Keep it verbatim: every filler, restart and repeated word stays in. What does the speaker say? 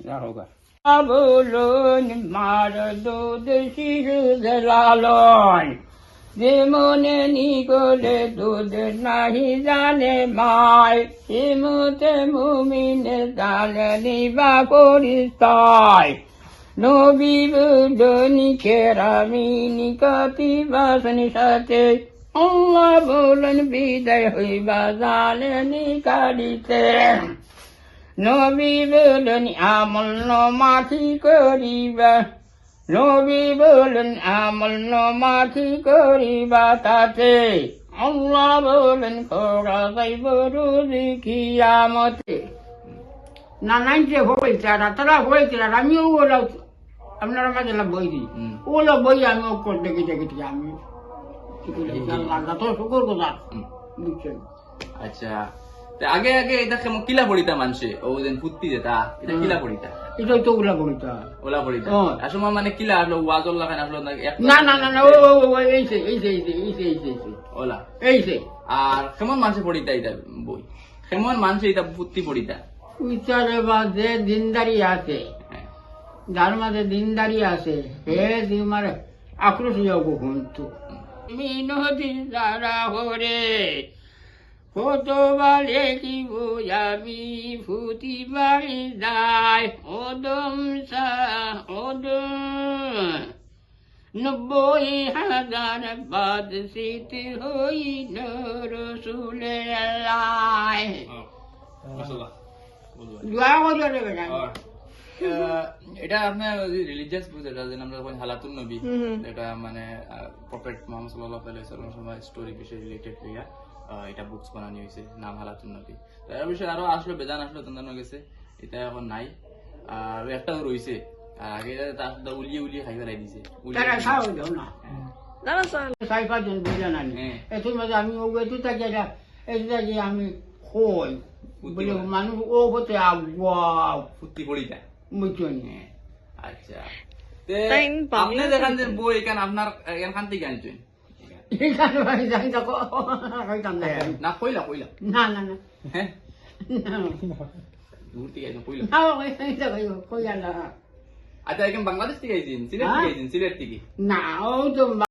রাখো গা। বলুন মার দুধ শিশু লালন, যে মনে নিকলে দুধ নাহি জানে মায়, সে মতে মুমিনে জানে নিবা পরিচয়। নবী বলুন কেরামিন কাতিবাসন সাথে, আল্লাহ বলুন বিদায় হইবা জানে নিকালিতে। নবী বলুন আমল নামা কি করিবা, নবী বলুন আমল নামা কি করিবা তাতে, আল্লাহ বলুন খোরা যাইব রোজ কিয়ামতে। না, নাইনটি ফোর হইছে, আর তারা হয়েছিল, আর আমিও ওলা আপনারা মাঝে বই দিই। হুম। ওলা বই আমি অক্ষর দেখি দেখি দেখি আমি কি করি, হুম। আল্লাহ, যত শুকর গুজার। হুম। বুঝছেন? আচ্ছা। তে আগে আগে এটা কেমন কিলা পড়িতা মানষে? ও যেন ফুত্তি যেটা, এটা হুম। কিলা পড়িতা? এটা তো ওলা পড়িতা। ওলা পড়িতা। হ্যাঁ। আসলে মানে কিলা আসলে ওয়াজর লাখান আসলে না, এক না, না, না, না, ও, ও, ও, এই সে, এই সে, এই সে, এই সে, এই সে, এই সে। ওলা। এই সে। আর কেমন মানষে পড়িতা এটা বই? কেমন মানষে এটা ফুত্তি পড়িতা? বিচারে বা যে দিনদারি আছে, হ্যাঁ। যার মাঝে দিনদারি আছে, হে দিমারে আক্রোশ যাও হুনতু। মিনতি যারা হরে, কত বালে কি বই আমি ফুতি বাড়ি যায়, ওদম সা, ওদম। নব্বই হাজার বাদ স্মৃতি হইল রসুলের লাই। হ্যাঁ, মাশাআল্লাহ। বুঝলাম। দোয়া করে দেবে না। আর, আহ, এটা আপনার ওই রিলিজিয়াস বুঝ, এটা যেন আমরা যখন হালাতুন নবী, হুম, হুম। এটা মানে, আহ, প্রফেট মোহাম্মদ সাল্লাল্লাহু আলাইহি ওয়াসাল্লাম সময় স্টোরি বিষয়ে রিলেটেড হইয়া, আহ, এটা বুকস বানানি হয়েছে, নাম হালাতুন নবী। তো এর বিষয়ে আরো আসলে বেজান আসলে তন্দানো গেছে, এটা এখন নাই। আর ওই একটাও রইছে। আর আগে এটা তার সাথে উলিয়ে উলিয়ে খাই ফেলাই দিছে। উলিয়ে তারা উলিয়ে। খাওয়া দাও না। হ্যাঁ। না, না, স্যার। চার পাঁচজন বুঝে না নি। হ্যাঁ। এত মাঝে আমি ও গেছি তাকে এটা, এটা যে আমি কই। ফুর্তি বলে করে। মানুষ ও হতে আগুয়া। ফুর্তি করি যায়। বুঝছো নি? হ্যাঁ। আচ্ছা। তে তাই আমি আপনি পাবলিক যেখান আছে। যে বই এখান আপনার, এখান থেকে আনছেন? এখান থেকে আনছেন, দেখো, কইতাম না। না, কইলা, কইলা। না, না, না। হ্যাঁ? না। দূর থেকে আইছো, কইলা। না, ওই, ওই, ওই, কইলা না। আচ্ছা, এখন বাংলাদেশ থেকে আইছেন, সিলেট হ্যাঁ? থেকে আইছেন, সিলেট থেকে? না, ও তো